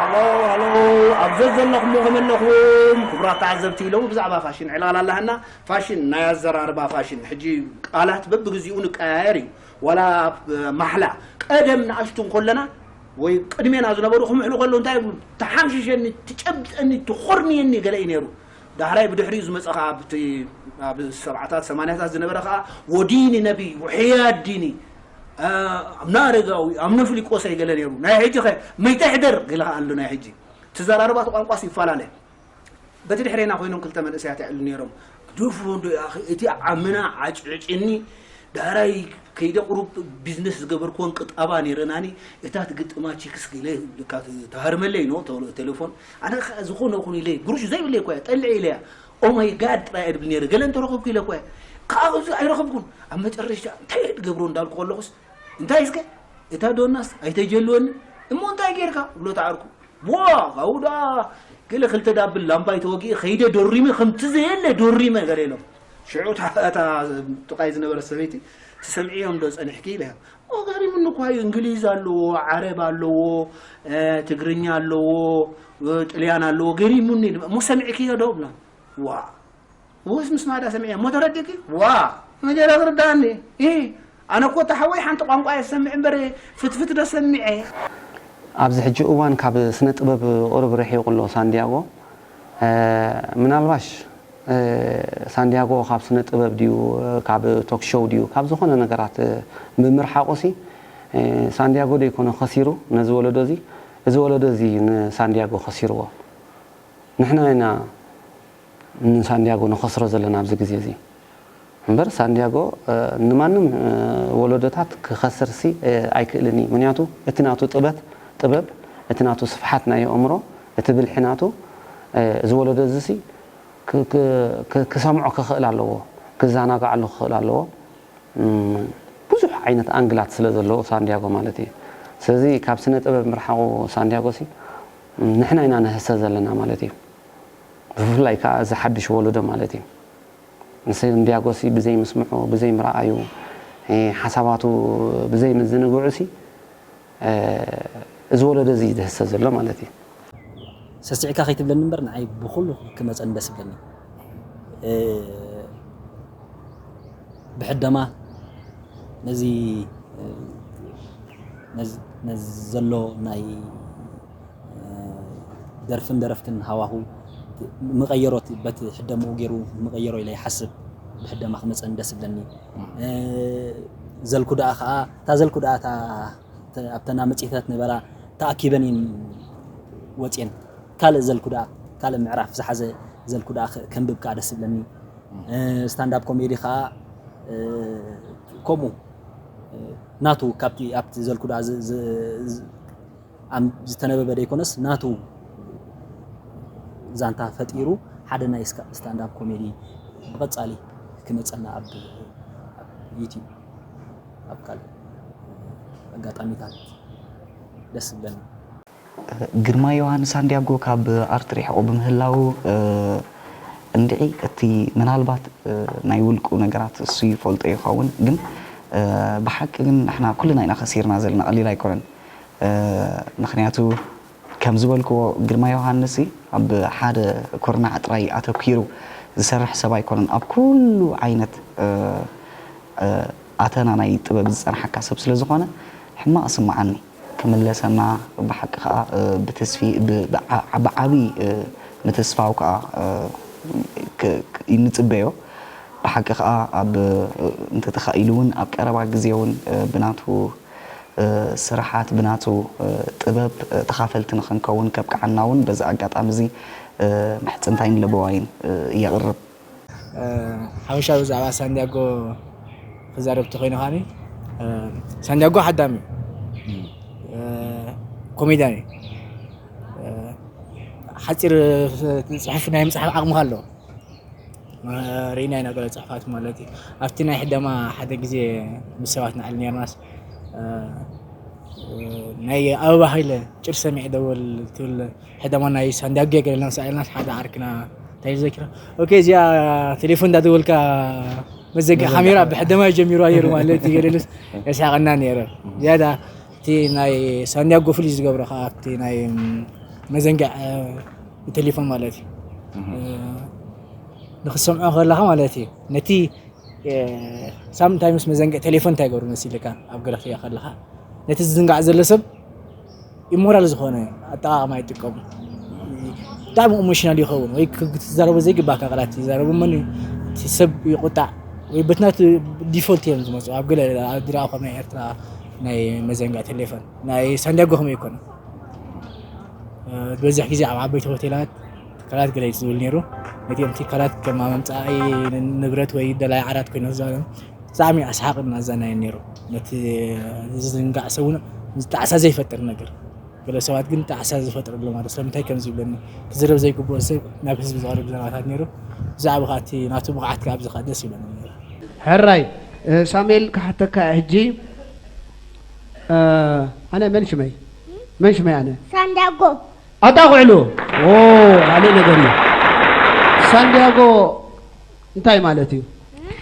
ሃሎ፣ ሃሎ፣ ኣብ ዘዘለኹም ከመለኹም ክቡራት ተዓዘብቲ ኢሎም ብዛዕባ ፋሽን ዕላል ኣለሃና። ፋሽን ናይ ኣዘራርባ ፋሽን። ሕጂ ቃላት በብግዚኡ ንቀያየር እዩ። ዋላ ኣብ ማሕላ ቀደም ንኣሽቱ እንከለና ወይ ቅድሜና ዝነበሩ ክምሕሉ ከለዉ እንታይ ይብሉ? "ትሓምሽሸኒ፣ ትጨብጠኒ፣ ትኾርንየኒ" ገለ እዩ ነይሩ። ዳሕራይ ብድሕሪኡ ዝመጸ ኸዓ ኣብቲ ኣብ ሰብዓታት ሰማንያታት ዝነበረ ኸዓ "ወዲኒ ነቢ ውሕያት ዲኒ ኣምና ኣረጋዊ ኣምነ ፍሊቆሰይ" ገለ ነይሩ። ናይ ሕጂ ኸ "መይተ ሕደር" ገለ ኸዓ ኣሎ ናይ ሕጂ። እቲ ዘራርባ እቲ ቋንቋስ ይፈላለ። በቲ ድሕሬና ኮይኖም ክልተ መንእሰያት ይዕሉ ነይሮም። "ድፉ እንዶ ያኺ እቲ ዓምና ዓጭዕጭኒ ዳሕራይ ከይደ ቁሩብ ቢዝነስ ዝገበርክዎን ቅጣባ ነይረናኒ እታ ትግጥማ ቺክስ ገለ ልካ ትሃርመለይ ኖ ተ- ቴሌፎን ኣነ ኸ ዝኾነ ኹን ኢለ ግሩሽ ዘይብለይ እኮ እያ ጠልዕ ኢለያ ኦማይ ጋድ ጥራይ እድብል ነይረ ገለ እንተረኸብኩ ኢለ እኮ እያ ካብዚ ኣይረኸብኩን ኣብ መጨረሻ እንታይ እየ ድገብሮ እንዳልኩ ከለኹስ እንታይ እስከ እታ ዶናስ ኣይተጀልወኒ እሞ እንታይ ጌርካ ብሎ ተዓርኩ ዋ ካብኡ ደኣ ገለ ክልተ ዳብል ላምባይ ተወጊኤ ከይደ ዶሪመ ከምቲ ዘየለ ዶሪመ ገለ ኢሎም ሽዑ እታ እታ ጥቃይ ዝነበረት ሰበይቲ ትሰምዕዮም ዶ ጸኒሕኪ ኢለ ኦ ገሪሙኒ እኳ እዩ እንግሊዝ ኣለዎ ዓረብ ኣለዎ ትግርኛ ኣለዎ ጥልያን ኣለዎ ገሪሙኒ እሞ ሰሚዕክዮ ዶ ብላ ዋ ወይስ ምስ ማዳ ሰሚዐ እሞ ተረዲእኪ ዋ መጀረ ክርዳእኒ ኢ ኣነ እኮ ተሓወይ ሓንቲ ቋንቋ እየ ዝሰምዕ እምበር ፍትፍት ዶ ሰሚዐ ኣብዚ ሕጂ እዋን ካብ ስነ ጥበብ ቁሩብ ርሒቑ ኣሎ ሳንዲያጎ ምናልባሽ ሳንዲያጎ ካብ ስነ ጥበብ ድዩ ካብ ቶክ ሾው ድዩ ካብ ዝኾነ ነገራት ብምርሓቑ ሲ ሳንዲያጎ ዶ ይኮነ ከሲሩ ነዚ ወለዶ እዚ እዚ ወለዶ እዚ ንሳንዲያጎ ከሲርዎ ንሕና ኢና ንሳንዲያጎ ንኸስሮ ዘለና ኣብዚ ግዜ እዚ እምበር ሳንዲያጎ ንማንም ወለዶታት ክኸስር ሲ ኣይክእልን እዩ ምክንያቱ እቲ ናቱ ጥበት ጥበብ እቲ ናቱ ስፍሓት ናይ ኣእምሮ እቲ ብልሒ ናቱ እዚ ወለዶ እዚ ሲ ክሰምዖ ክኽእል ኣለዎ ክዘናግዓሉ ክኽእል ኣለዎ ብዙሕ ዓይነት ኣንግላት ስለ ዘለዎ ሳንዲያጎ ማለት እዩ ስለዚ ካብ ስነ ጥበብ ምርሓቑ ሳንዲያጎ ሲ ንሕና ኢና ንህሰ ዘለና ማለት እዩ ብፍላይ ከዓ እዚ ሓድሽ ወለዶ ማለት እዩ ንሳንዲያጎ ሲ ብዘይ ምስምዑ ብዘይ ምርኣዩ ሓሳባቱ ብዘይ ምዝንግዑ ሲ እዚ ወለዶ እዚ ዝህሰ ዘሎ ማለት እዩ ሰስዕካ ከይትብለኒ እምበር ንዓይ ብኩሉ ክመፀኒ ደስ ይብለኒ ብሕደማ ነዚ ነዚ ዘሎ ናይ ደርፍን ደረፍትን ሃዋሁ ምቐየሮ በቲ ሕደምኡ ገይሩ ምቐየሮ ኢለ ይሓስብ ብሕደማ ክመፀኒ ደስ ይብለኒ ዘልኩ ደኣ ከዓ እታ ዘልኩ ደኣ ኣብተና መፅሄታት ነበራ ተኣኪበን እየን ወፅየን ካልእ ዘልኩ ደኣ ካልእ ምዕራፍ ዝሓዘ ዘልኩ ደኣ ከንብብ ከዓ ደስ ይብለኒ ስታንዳፕ ኮሜዲ ከዓ ከምኡ ናቱ ካብቲ ኣብቲ ዘልኩ ደኣ ዝተነበበ ደይኮነስ ናቱ ዛንታ ፈጢሩ ሓደ ናይ ስታንዳፕ ኮሜዲ ብቐፃሊ ክመፀና ኣብ ዩቲብ ኣብ ካልእ ኣጋጣሚታት ደስ ዝብለኒ። ግርማይ ዮሃንስ ሳንድያጎ ካብ ኣርት ሪሕቑ ብምህላዉ እንድዒ እቲ ምናልባት ናይ ውልቁ ነገራት እሱ ይፈልጦ ይኸውን ግን ብሓቂ ግን ንሕና ኩልና ኢና ከሲርና ዘለና ቀሊል ኣይኮነን ምኽንያቱ ከም ዝበልክዎ ግርማ ዮሃንስ ኣብ ሓደ ኩርናዕ ጥራይ ኣተኲሩ ዝሰርሕ ሰብ ኣይኮነን ኣብ ኩሉ ዓይነት ኣተና ናይ ጥበብ ዝጸንሓካ ሰብ ስለ ዝኾነ ሕማቕ ስምዓኒ ክምለሰና ብሓቂ ከኣ ብተስፊ ብዓቢ ምትስፋው ከኣ ንጽበዮ ብሓቂ ከኣ ኣብ እንተተኻኢሉ እውን ኣብ ቀረባ ግዜ እውን ብናቱ ስራሓት ብናቱ ጥበብ ተኻፈልቲ ንኽንከውን ከብቅዓና እውን በዚ ኣጋጣሚ እዚ ምሕፅንታይን ለበዋይን የቕርብ። ሓበሻ ብዛዕባ ሳንዲያጎ ክዛረብ ተኮይኑ ከዓኒ ሳንዲያጎ ሓዳም እዩ፣ ኮሜድያን እዩ፣ ሓፂር ፅሑፍ ናይ ምፅሓፍ ዓቕሚ ኣለዎ። ርኢና ኢና ገለ ፅሑፋት ማለት እዩ ኣብቲ ናይ ሕደማ ሓደ ግዜ ምስ ሰባት ንዕል ነርናስ ናይ ኣበባ ሃይለ ጭር ሰሚዐ ደወል ትብል ሕደማ ናይ ሳንዲያጎ ገለ ነምሳ ኢልናስ ሓደ ዓርክና እንታይ ዘኪራ? ኦኬ፣ እዚኣ ቴሌፎን እንዳደወልካ መዘንግዕ ካሜራ ብሕደማይ ጀሚሩ ነይሩ ማለት እዩ። ገለልስ የስሓቀና ነይረ። ዝያዳ እቲ ናይ ሳንዲያጎ ፍልይ ዝገብሮ ከዓ ኣብቲ ናይ መዘንግዕ ብቴሌፎን ማለት እዩ። ንክትሰምዖ ከለካ ማለት እዩ። ነቲ ሳምታይምስ መዘንግዕ ቴሌፎን እንታይ ይገብሩ መሲልካ? ኣብ ገለ ክትሪኦ ከለካ ነቲ ዝዝንጋዕ ዘሎ ሰብ ኢሞራል ዝኾነ ኣጠቓቕማ ይጥቀሙ። ብጣዕሚ ኢሞሽናል ይኸውን ወይ ክትዛረቦ ዘይግባካ ቃላት ይዛረቡ። መን እቲ ሰብ ይቁጣዕ ወይ በትናቱ ዲፎልት እዮም ዝመፁ። ኣብ ገለ ኣብ ድራኹም ናይ ኤርትራ ናይ መዘንግዕ ቴሌፎን ናይ ሳንዲያጎ ከመይ ይኮነ? ዝበዝሕ ግዜ ኣብ ዓበይቲ ሆቴላት ትካላት ገለ እዩ ዝብል ነይሩ። ነቲኦም ትካላት ከም ኣምጻኢ ንብረት ወይ ደላይ ዓራት ኮይኖም ዝዛረቡ ብጣዕሚ ኣስሓቕን ኣዛናይን ነይሩ። ነቲ ዝዝንጋዕ ሰብ እውን ጣዕሳ ዘይፈጥር ነገር። ገለ ሰባት ግን ጣዕሳ ዝፈጥረሎም ኣለዉ። ስለምንታይ ከምዚ ይብለኒ? ክዝረብ ዘይግብኦ ሰብ ናብ ህዝቢ ዘቕርብ ዘረባታት ነይሩ። ብዛዕባ ከኣ እቲ ናቱ ብቕዓት ከኣ ኣብዚ ከኣ ደስ ይብለኒ ነይሩ። ሕራይ፣ እ፣ ሳሙኤል ክሓተካ እየ ሕጂ። እ፣ ኣነ መን ሽመይ? መን ሽመይ ኣነ? ሳንዲያጎ። ኣታ ኩዕሉ። ኦ፣ ካልእ ነገር እዩ። ሳንዲያጎ እንታይ ማለት እዩ?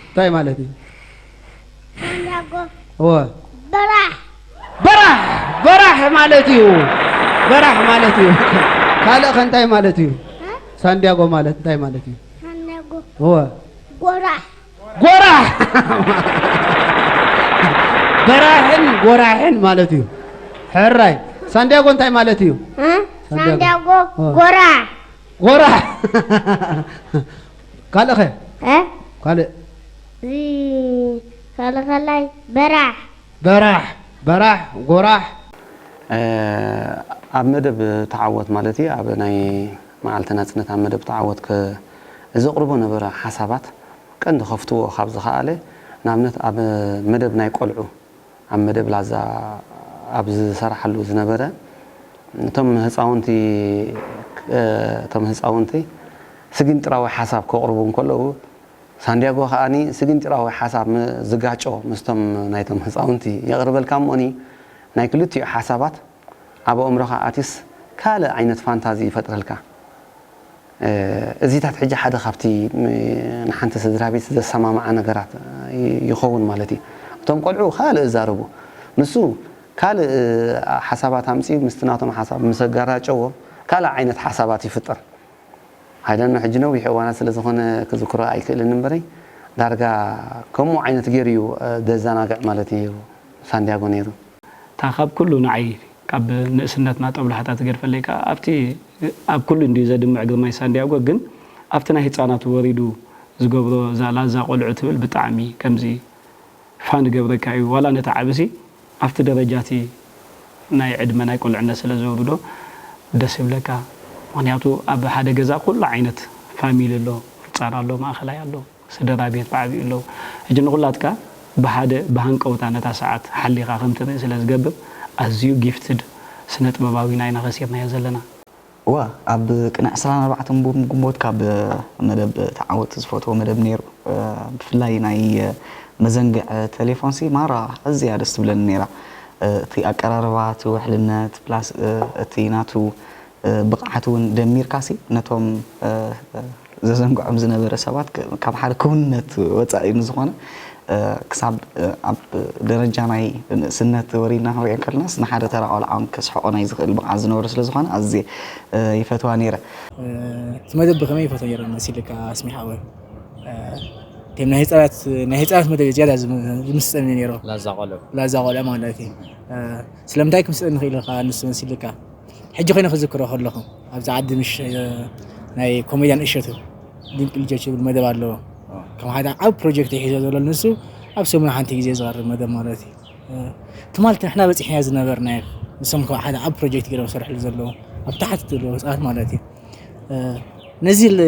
እንታይ ማለት እዩ? ሳንዲያጎ። እወ። በራሕ። በራሕ፣ በራሕ ማለት እዩ። በራሕ ማለት እዩ። ካልእ ከ እንታይ ማለት እዩ? እ? ሳንዲያጎ ማለት እንታይ ማለት እዩ? ሳንዲያጎ። እወ። ጎራሕ። ጎራሕ። በራሕን ጎራሕን ማለት እዩ። ሕራይ። ሳንዲያጎ እንታይ ማለት እዩ? እ? ሳንዲያጎ። ሳንዲያጎ እ። ጎራሕ። ጎራሕ። ካልእ ኸ? እ? ካልእ? እዚ ካልእ ከላይ በራሕ። በራሕ፣ በራሕ፣ ጎራሕ። እ፣ ኣብ መደብ ተዓወት ማለት እዩ። ኣብ ናይ መዓልቲ ናጽነት ኣብ መደብ ተዓወት ከ-፣ ዘቕርቦ ነበረ ሓሳባት ቀንዲ ከፍትዎ ካብ ዝኸኣለ፣ ንኣብነት ኣብ መደብ ናይ ቆልዑ፣ ኣብ መደብ ላዛ ኣብ ዝሰርሓሉ ዝነበረ፣ እቶም ህጻውንቲ፣ እ፣ እቶም ህጻውንቲ ስግንጢራዊ ሓሳብ ከቕርቡ እንከለዉ፣ ሳንዲያጎ ከኣኒ ስግንጢራዊ ሓሳብ ም-፣ ዝጋጮ ምስቶም ናይቶም ህጻውንቲ የቕርበልካ እሞኒ፣ ናይ ክልቲኡ ሓሳባት ኣብ ኣእምሮኻ ኣትዩስ ካልእ ዓይነት ፋንታዚ ይፈጥረልካ። እ፣ እዚታት ሕጂ ሓደ ካብቲ ም-፣ ንሓንቲ ስድራ ቤት ዘሰማምዓ ነገራት ይ-፣ ይኸውን ማለት እዩ። እቶም ቆልዑ ካልእ ይዛረቡ። ንሱ ካልእ ሓሳባት ኣምጺኡ ምስቲ ናቶም ሓሳብ ምስ ኣጋራጨዎ ካልእ ዓይነት ሓሳባት ይፍጠር። ኣይደኖ ሕጂ ነዊሕ እዋናት ስለ ዝኾነ ክዝክሮ ኣይክእልን እምበረይ፣ ዳርጋ ከምኡ ዓይነት ገይሩ እዩ፣ እ፣ ዘዘናግዕ ማለት እዩ ሳንዲያጎ ነይሩ። እታ ካብ ኩሉ ንዓይ ካብ ንእስነትና ጦብላሕታ ትገድፈለይ ከኣ ኣብቲ ኣብ ኩሉ እንድዩ ዘድምዕ ግርማይ ሳንዲያጎ፣ ግን ኣብቲ ናይ ህጻናት ወሪዱ ዝገብሮ እዛ ላዛ ቆልዑ ትብል ብጣዕሚ ከምዚ ፋን ይገብረካ እዩ። ዋላ ነቲ ዓብሲ ኣብቲ ደረጃ እቲ ናይ ዕድመ ናይ ቁልዕነት ስለ ዘውርዶ ደስ ይብለካ። ምኽንያቱ ኣብ ሓደ ገዛ ኩሉ ዓይነት ፋሚሊ ኣሎ፣ ጻር ኣሎ፣ ማእኸላይ ኣሎ፣ ስድራ ቤት ብዓቢኡ ኣለዉ። ሕጂ ንኹላትካ ብሓደ ብሃንቀውታ ነታ ሰዓት ሓሊኻ ከም ትርኢ ስለ ዝገብር ኣዝዩ ጊፍትድ ስነ ጥበባዊ ኢና ኢና ከሲርናዮ ዘለና። እወ፣ ኣብ ቅነ ዕስራን ኣርባዕተን ግንቦት ካብ መደብ ተዓወት ዝፈትዎ መደብ ነይሩ። ብፍላይ ናይ መዘንግዕ ቴሌፎንሲ ማራ ኣዝያ ደስ ትብለኒ ነይራ። እቲ ኣቀራርባ፣ እቲ ውሕልነት ፕላስ እቲ ናቱ ብቕዓት እውን ደሚርካሲ ነቶም ዘዘንግዖም ዝነበረ ሰባት ከ-፣ ካብ ሓደ ክውንነት ወጻኢ ንዝኾነ፣ እ፣ ክሳብ፣ እ፣ ኣብ ደረጃ ናይ ንእስነት ወሪድና ክንሪኦ እንከለናስ ንሓደ ተራ ቆልዓ እውን ከስሕቖ ናይ ዝኽእል ብቕዓት ዝነበሮ ስለ ዝኾነ ኣዝየ፣ እ፣ ይፈትዋ ነይረ። እ፣ እቲ መደብ ብኸመይ ይፈትዎ ነይረ መሲልካ ኣስሚ ሓወይ? እ፣ እቶም ናይ ህጻናት፣ ናይ ህጻናት መደብ እዩ ዝያዳ ዝም-፣ ዝምስጠኒ ነይሩ። ላዛ ቆልዑ። ላዛ ቆልዑ ማለት እዩ። እ፣ ስለምንታይ ክምስጠኒ ክኢሉ ከኣ ንሱ መሲልካ? ሕጂ ኮይነ ክዝክሮ ከለኹ፣ ኣብዚ ዓዲ ምሽ፣ እ፣ ናይ ኮሜድያን እሸቱ ድንቂ ልጆች ዝብል መደብ ኣለዎ። ከም ሓደ ዓቢ ፕሮጀክት እዩ ሒዞ ዘሎ ንሱ፣ ኣብ ሰሙን ሓንቲ ግዜ ዝቐርብ መደብ ማለት እዩ። እ፣ ትማል ንሕና በጺሕናዮ ዝነበርናዮ፣ ንሶም ከም ሓደ ዓቢ ፕሮጀክት ገይሮም ዝሰርሕሉ ዘለዉ፣ ኣብ ታሕቲ ዘለዉ ህጻናት ማለት እዩ። እ፣ ነዚ ል-፣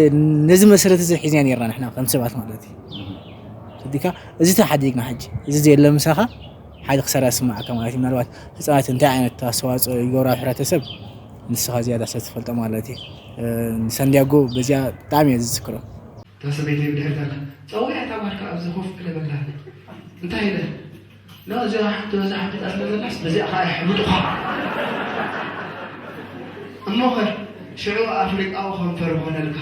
ነዚ መሰረት እዚ ሒዝና ነይርና ንሕና ከም ሰባት ማለት እዩ። ተረዲእካ? እዚ ተሓዲግና ሕጂ፣ እዚ ዘየለ ምሳኻ ሓደ ክሳራ ይስምዓካ ማለት እዩ። ምናልባት ህጻናት እንታይ ዓይነት ኣስተዋጽኦ ይገብሩ ኣብ ሕብረተሰብ ንስኻ ዝያዳ ስለ ትፈልጦ ማለት እዩ። እ፣ ንሳንዲያጎ በዚኣ ብጣዕሚ እየ ዝዝክሮ። እታ ሰበይቲ ብድሕሪት ኣላ። ጸውያ እታ ጓልካ ኣብዚ ኮፍ ክለበላ። እንታይ ኢለ? ኖ፣ እዚኣ ሓንቲ በዛ ሓቢጣ ስለ ዘላስ በዚኣ ከኣ የሕብጡኻ። እሞ ኸ? ሽዑ ኣፍሪቃዊ ከንፈር ይኾነልካ።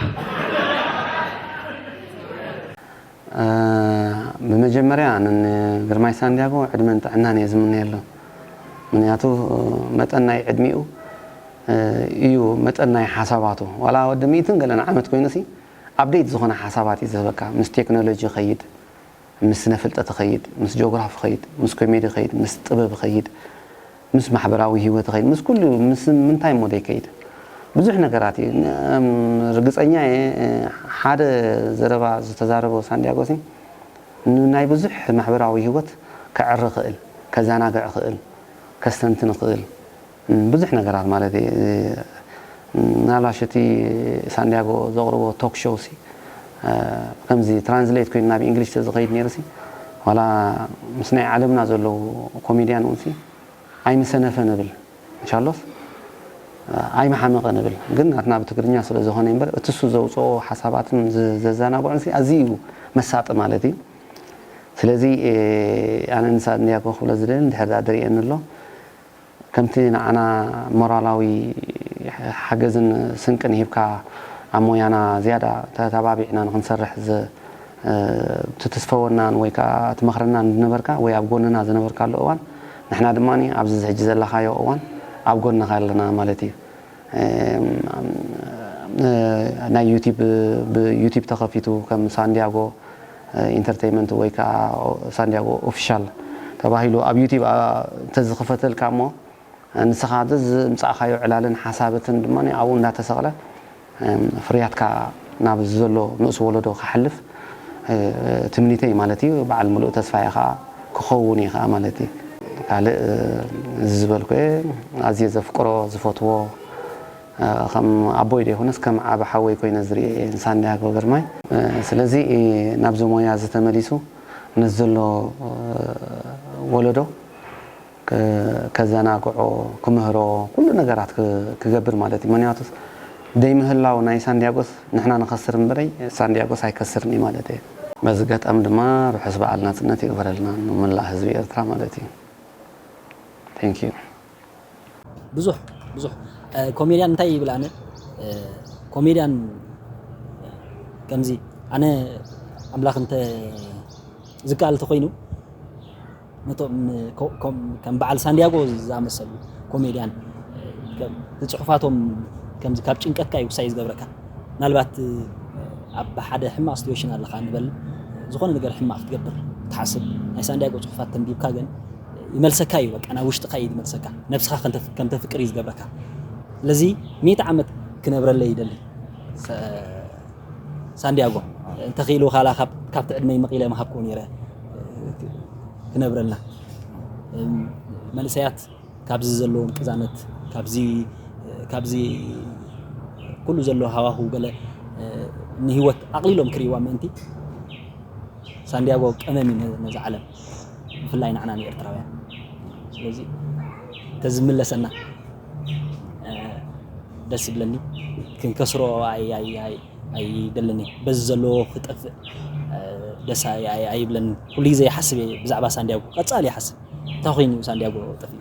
ብመጀመርያ ንግርማይ ሳንዲያጎ ዕድመን ጥዕናን እየ ዝምነየሉ። ምክንያቱ መጠን ናይ ዕድሚኡ እዩ መጠን ናይ ሓሳባቱ። ዋላ ወዲ ሚእትን ገለን ዓመት ኮይኑሲ፣ ኣፕዴት ዝኾነ ሓሳባት እዩ ዝህበካ። ምስ ቴክኖሎጂ ይኸይድ፣ ምስ ስነ ፍልጠት ይኸይድ፣ ምስ ጂኦግራፊ ይኸይድ፣ ምስ ኮሜዲ ይኸይድ፣ ምስ ጥበብ ይኸይድ፣ ምስ ማሕበራዊ ህይወት ይኸይድ፣ ምስ ኩሉ፣ ምስ ምንታይ እሞ ዘይከይድ? ብዙሕ ነገራት እዩ። ርግጸኛ እየ፣ ሓደ ዘረባ ዝተዛረቦ ሳንዲያጎሲ ናይ ብዙሕ ማሕበራዊ ህይወት ከዕሪ ይኽእል፣ ከዘናግዕ ይኽእል፣ ከስተንትን ይኽእል። ብዙሕ ነገራት ማለት እዩ። ምናልባሽ እቲ ሳንዲያጎ ዘቕርቦ ቶክ ሾው ሲ ከምዚ ትራንስሌት ኮይኑ ናብ እንግሊሽ ተዝኸይድ ነይሩ ሲ፣ ዋላ ምስ ናይ ዓለምና ዘለዉ ኮሜድያን እውን ሲ ኣይምሰነፈ ንብል፣ እንሻሎስ ኣይምሓመቐ ንብል። ግን ናትና ብትግርኛ ስለ ዝኾነ እምበር እቲ እሱ ዘውፅኦ ሓሳባትን ዘዘናግዑን ሲ ኣዝዩ እዩ መሳጢ ማለት እዩ። ስለዚ ኣነ ንሳንዲያጎ ክብሎ ዝደሊ እንድሕር ደኣ ድርእየኒ ኣሎ፣ ከምቲ ንዓና ሞራላዊ ሓገዝን ስንቅን ሂብካ ኣብ ሞያና ዝያዳ ተተባቢዕና ንክንሰርሕ ትትስፈወናን ወይ ከዓ ትመኽረናን ዝነበርካ ወይ ኣብ ጎንና ዝነበርካሉ እዋን ንሕና ድማ ኣብዚ ሕጂ ዘለኻዮ እዋን ኣብ ጎንኻ ኣለና ማለት እዩ። ናይ ዩቲብ ብዩቲብ ተኸፊቱ ከም ሳንዲያጎ ኢንተርቴይመንት ወይ ከዓ ሳንዲያጎ ኦፊሻል ተባሂሉ ኣብ ዩቲብ እንተዝኽፈተልካ እሞ ንስኻ ዝምፃእኻዮ ዕላልን ሓሳብትን ድማ ኣብኡ እንዳተሰቕለ ፍርያትካ ናብ ዘሎ ንእስ ወለዶ ክሓልፍ ትምኒተይ ማለት እዩ። በዓል ሙሉእ ተስፋ እየ ከዓ ክኸውን እየ ከዓ ማለት እዩ። ካልእ እዚ ዝበልኩ እየ ኣዝየ ዘፍቅሮ ዝፈትዎ ከም ኣቦይ ዘይኮነስ ከም ዓቢ ሓወይ ኮይነ ዝርኢ እየ ንሳንዲያጎ ግርማይ። ስለዚ ናብዚ ሞያ እዚ ተመሊሱ ነዚ ዘሎ ወለዶ ከዘናግዖ ክምህሮ ኩሉ ነገራት ክገብር ማለት እዩ። ምክንያቱ ደይምህላው ናይ ሳንዲያጎስ ንሕና ንኸስር እምበረይ ሳንዲያጎስ ኣይከስርን እዩ ማለት እዩ። በዚ ገጣሚ ድማ ርሑስ በዓል ናጽነት ይግበረልና ንመላእ ህዝቢ ኤርትራ ማለት እዩ። Thank you። ብዙሕ ብዙሕ ኮሜድያን እንታይ ይብል ኣነ ኮሜድያን ከምዚ ኣነ ኣምላኽ እንተ ዝከኣል ተኮይኑ ነቶም ከም በዓል ሳንዲያጎ ዝኣመሰሉ ኮሜድያን ዝፅሑፋቶም ከምዚ ካብ ጭንቀትካ እዩ ውሳይ ዝገብረካ። ምናልባት ኣብ ሓደ ሕማቕ ስቲዌሽን ኣለካ ንበል፣ ዝኾነ ነገር ሕማቕ ክትገብር ትሓስብ ናይ ሳንዲያጎ ፅሑፋት ተንቢብካ ግን ይመልሰካ እዩ። በቃ ናብ ውሽጥካ እዩ ዝመልሰካ። ነብስኻ ከም ተፍቅር እዩ ዝገብረካ። ስለዚ ሚእቲ ዓመት ክነብረለይ ይደሊ ሳንዲያጎ። እንተኽኢሉ ካላ ካብቲ ዕድመይ መቒለ ምሃብክዎ ነይረ ክነብረልና። መንእሰያት ካብዚ ዘለዎም ቅዛነት ካብዚ ኩሉ ዘሎ ሃዋሁ ገለ ንህይወት ኣቕሊሎም ክርእይዋ ምእንቲ ሳንዲያጎ ቀመም እዩ ነዛ ዓለም ብፍላይ ንዓና ንኤርትራውያን። ስለዚ ተዝምለሰና ደስ ይብለኒ። ክንከስሮ ኣይደልን እየ። በዚ ዘለዎ ክጠፍእ ደስ ኣይብለኒ። ኩሉ ግዜ ይሓስብ እየ ብዛዕባ ሳንዲያጎ። ቀጻሊ ይሓስብ። እንታይ ኮይኑ ሳንዲያጎ ጠፊኡ?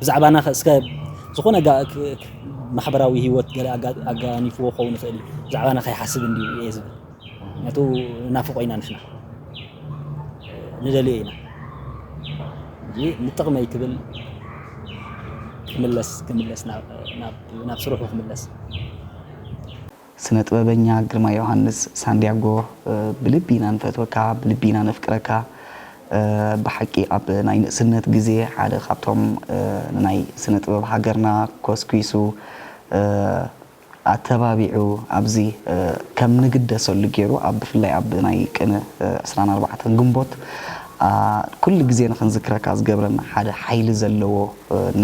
ብዛዕባና እስከ ዝኾነ ማሕበራዊ ህይወት ገለ ኣጋኒፍዎ ክኸውን ይኽእል እዩ። ብዛዕባና ከይሓስብ እንድዩ እየ ዝብል። ምክንያቱ ንናፍቆ ኢና ንሕና። ንደልዮ ኢና። ንጥቕመይ ክብል ክምለስ ክምለስ ናብ ስርሑ ክምለስ። ስነ ጥበበኛ ግርማ ዮሃንስ ሳንዲያጎ ብልቢ ኢና ንፈትወካ፣ ብልቢ ኢና ነፍቅረካ። ብሓቂ ኣብ ናይ ንእስነት ግዜ ሓደ ካብቶም ንናይ ስነ ጥበብ ሃገርና ኮስኲሱ ኣተባቢዑ ኣብዚ ከም ንግደሰሉ ገይሩ ኣብ ብፍላይ ኣብ ናይ ቅነ ዕስራን ኣርባዕተን ግንቦት ኩሉ ግዜ ንክንዝክረካ ዝገብረና ሓደ ሓይሊ ዘለዎ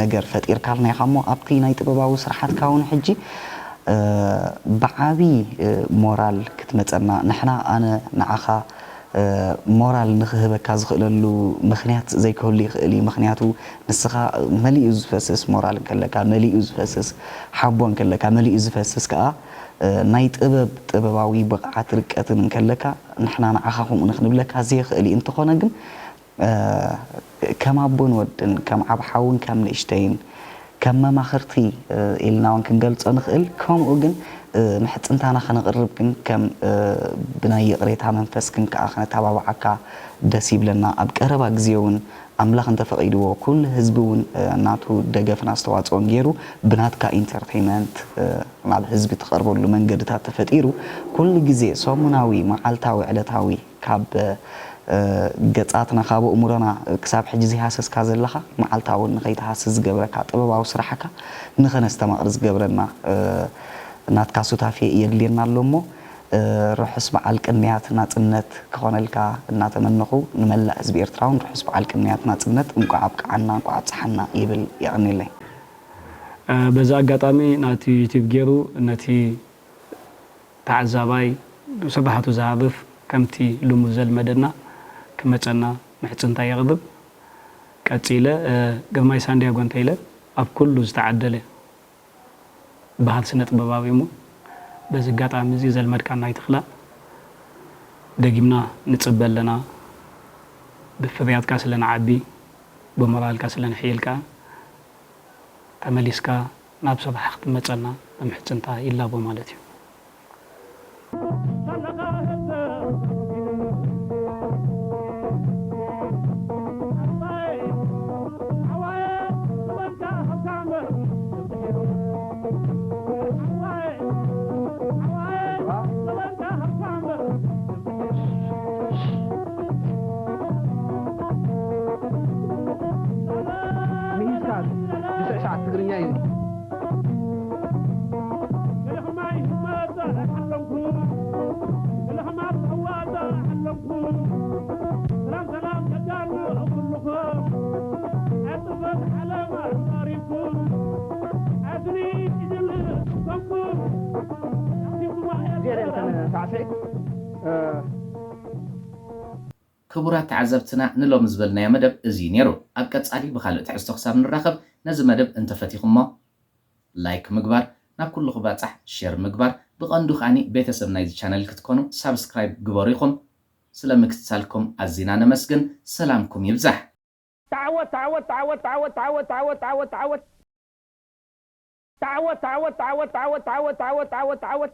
ነገር ፈጢርካልና ኢኻ እሞ ኣብቲ ናይ ጥበባዊ ስራሓትካ እውን ሕጂ ብዓቢ ሞራል ክትመጸና ንሕና ኣነ ንዓኻ ሞራል ንኽህበካ ዝኽእለሉ ምኽንያት ዘይክህሉ ይኽእል እዩ። ምኽንያቱ ንስኻ መሊኡ ዝፈስስ ሞራል እንከለካ፣ መሊኡ ዝፈስስ ሓቦ እንከለካ፣ መሊኡ ዝፈስስ ከኣ ናይ ጥበብ ጥበባዊ ብቕዓት ርቀትን እንከለካ ንሕና ንዓኻ ከምኡ ንኽንብለካ ዘይኽእል እዩ። እንተኾነ ግን ከም ኣቦን ወድን ከም ዓብ ሓውን ከም ንእሽተይን ከም መማኽርቲ ኢልና እውን ክንገልጾ ንኽእል። ከምኡ ግን ምሕጽንታና ከነቕርብ ግን ከም ብናይ ይቕሬታ መንፈስ ግን ከኣ ክነተባብዓካ ደስ ይብለና። ኣብ ቀረባ ግዜ እውን ኣምላኽ እንተፈቒድዎ ኩሉ ህዝቢ እውን ናቱ ደገፍን ኣስተዋጽኦን ገይሩ ብናትካ ኢንተርቴይመንት ናብ ህዝቢ ትቐርበሉ መንገድታት ተፈጢሩ ኩሉ ግዜ ሰሙናዊ፣ መዓልታዊ፣ ዕለታዊ ካብ ገጻትና ካብ ኣእምሮና ክሳብ ሕጂ ዘይሃሰስካ ዘለኻ መዓልታዊ ንኸይትሃስስ ዝገብረካ ጥበባዊ ስራሕካ ንኸነስተማቕር ዝገብረና ናትካ ሱታፌ የድልየና ኣሎ እሞ ርሑስ በዓል ቅንያት ናጽነት ክኾነልካ እናተመነኹ ንመላእ ህዝቢ ኤርትራ እውን ርሑስ በዓል ቅንያት ናጽነት እንቋዕ ኣብቅዓና እንቋዕ ኣብጽሓና ይብል የቐንየለይ። በዚ ኣጋጣሚ ናቲ ዩቲብ ገይሩ ነቲ ተዓዛባይ ስራሕቱ ዝሃርፍ ከምቲ ልሙድ ዘልመደና ክመጸና ምሕጽንታ የቕርብ። ቀጺለ ግርማይ ሳንድያጎ እንተኢለ ኣብ ኩሉ ዝተዓደለ በሃል ስነ ጥበባዊ እሞ በዚ ኣጋጣሚ እዚ ዘልመድካና ኣይትኽላእ። ደጊምና ንጽበ ኣለና። ብፍርያትካ ስለ ንዓቢ ብሞራልካ ስለ ንሕይል ከኣ ተመሊስካ ናብ ስራሕ ክትመጸና ብምሕጽንታ ይላቦ ማለት እዩ። ምሂዝካ ብስዕ ሰዓት ትግርኛ እዩ። ክቡራት ተዓዘብትና ንሎሚ ዝበልናዮ መደብ እዚ እዩ ነይሩ። ኣብ ቀጻሊ ብኻልእ ትሕዝቶ ክሳብ ንራኸብ ነዚ መደብ እንተፈቲኹሞ ላይክ ምግባር፣ ናብ ኩሉ ክባጻሕ ሸር ምግባር፣ ብቐንዱ ከኣኒ ቤተሰብ ናይዚ ቻነል ክትኮኑ ሳብስክራይብ ግበሩ ኢኹም። ስለ ምክትታልኩም ኣዚና ነመስግን። ሰላምኩም ይብዛሕ። تعود تعود تعود تعود تعود تعود تعود تعود تعود تعود تعود تعود تعود تعود تعود تعود تعود